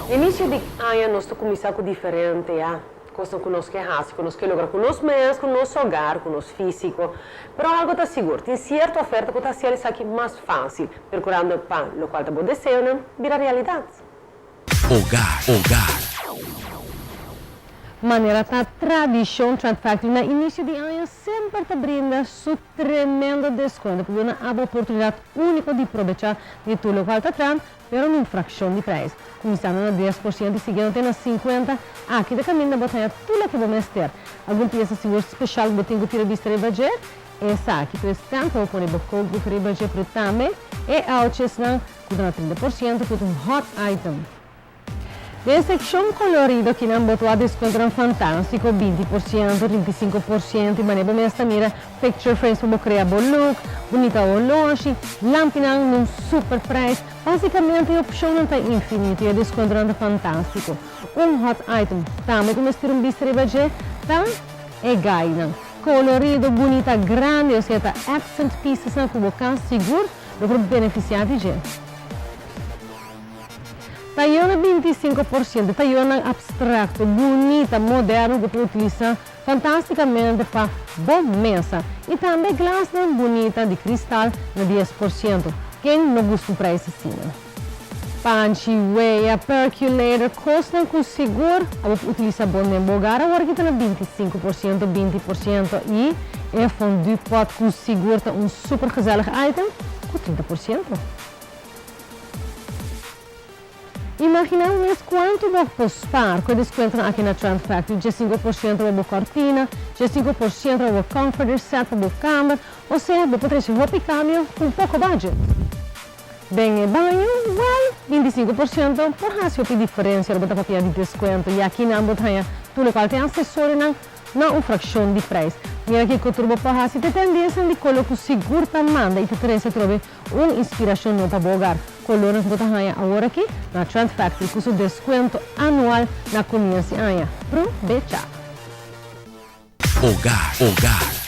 Inicio di aña nos ta cuminsa cu diferente ya cosnan cu nos ke haci, cu nos ke logra cu nos mes, cu nos hogar, cu nos fisico. Pero algo ta sigur, tin cierto oferta cu ta haci esaki mas facil, percurando pa locual ta bo deseonan bira realidad. Hogar, hogar. Manera ta tradicion, Trend Factory na inicio di aña semper ta brinda su tremendo descuento pa duna abo oportunidad unico di probecha di tur locual ta trend, pero na un fraccion di prijs. Cuminsando na 10% y siguiendo te na 50, aki ta caminda bo ta haña tur loke bo mester. Algun pieza sigur special cu bo tin cu tira bista riba dje, esaki ta e stand pa bo pone bo kookboek riba dje, pero tambe e ouchesnan cu ta na 30% cu ta un hot item. Den seccion colorido kinan bo ta wak descuentonan fantastico, 20%, 35% y manera bo mes ta mira picture frames pa bo crea bo look, bunita oloshi, lampinan na un super prijs. Basicamente e opcionnan ta infinito y e descuentonan ta fantastico. Un hot item tambe cu mester un bista riba dje ta e gainan. Colorido, bunita, grandi, osea ta accent piecesnan cu bo cas sigur lo por beneficia di dje. Tayona 25%, tayonan abstracto, bunita, moderno cu por utilisa fantasticamente pa bo mesa. Y tambe glasnan bunita di cristal na 10%. Ken no gusta un prijs asina? Panchi, wea, percolator, cosnan cu sigur abo por utilisa bon den bo hogar awor ki ta na 25%, 20% y e fondue pot cu sigur ta un super gezellig item cu 30%. Imagina bo mes cuanto bo por spaar cu e descuentonan aki na Trend Factory, 15% pa bo cortina, 15% pa bo comforter set pa bo kamer, o sea bo por trece hopi cambio cu un poco budget. Den e baño, well, 25% por haci hopi diferencia ora bo ta papia di descuento y aki nan bo ta haña tur locual ta e accesorionan na un fraccion di prijs. Mira kico tur bo por haci ta e tendencianan di color cu sigur ta manda y ta trece atrobe un inspiracion no pa bo hogar. Colornan cu bo ta haña awor aki na Trend Factory cu su descuento anual na comienzo di aña. Probecha! Hogar, hogar.